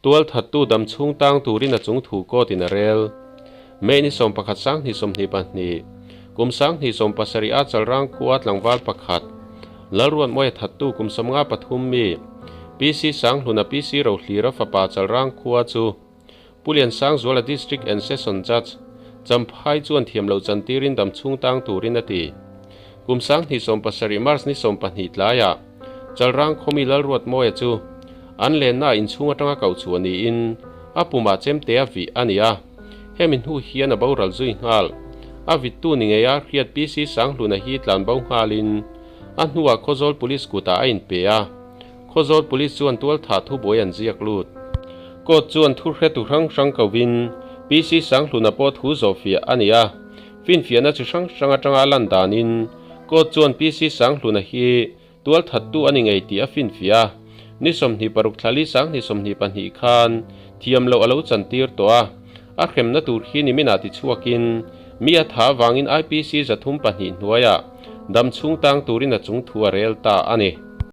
Tualthattu damchhung tang turin a chung thu court in a rel. May ni 11 2022, kum 2070 a Chalrang khua tlangval pakhat Lalruatmawia thattu kum 53 mi PC Sanghluna PC Rohlira fapa Chalrang khua chu Pu Liansangzuala District and Session Judge Champhai chuan thiamlo chantirin damchhung tang turin a ti. Kum 2070 March ni 12 tlaiah Chalrang khawmi Lalruatmawia chu an lenna inchhung atanga kau chu ani in a puma chemte a vi ani a. Hemi hnu hian a boral zui nghal. A vittu ni ngei a hriat PC Sanghluna hi tlan bo nghalin a hnuah Khawzawl Police kuta a in pe a. Khawzawl Police chuan tual tha thu buai an ziak lut. Court chuan thu hretu hrang hrang kovin PC Sanghluna pawh thu zawhfiah ani a. Finfiahna chi hrang hrang atanga lan danin court chuan PC Sanghluna hi tual thattu ani ngei tih a finfiah a. Ni 26 thlali 2022 khan thiam lo alo chantir to a. A hremna tur hi ni mina ti chhuakin mi a tha wangin IPC 302 hnuaia damchhung tang turin a chung thu a rel ta ani.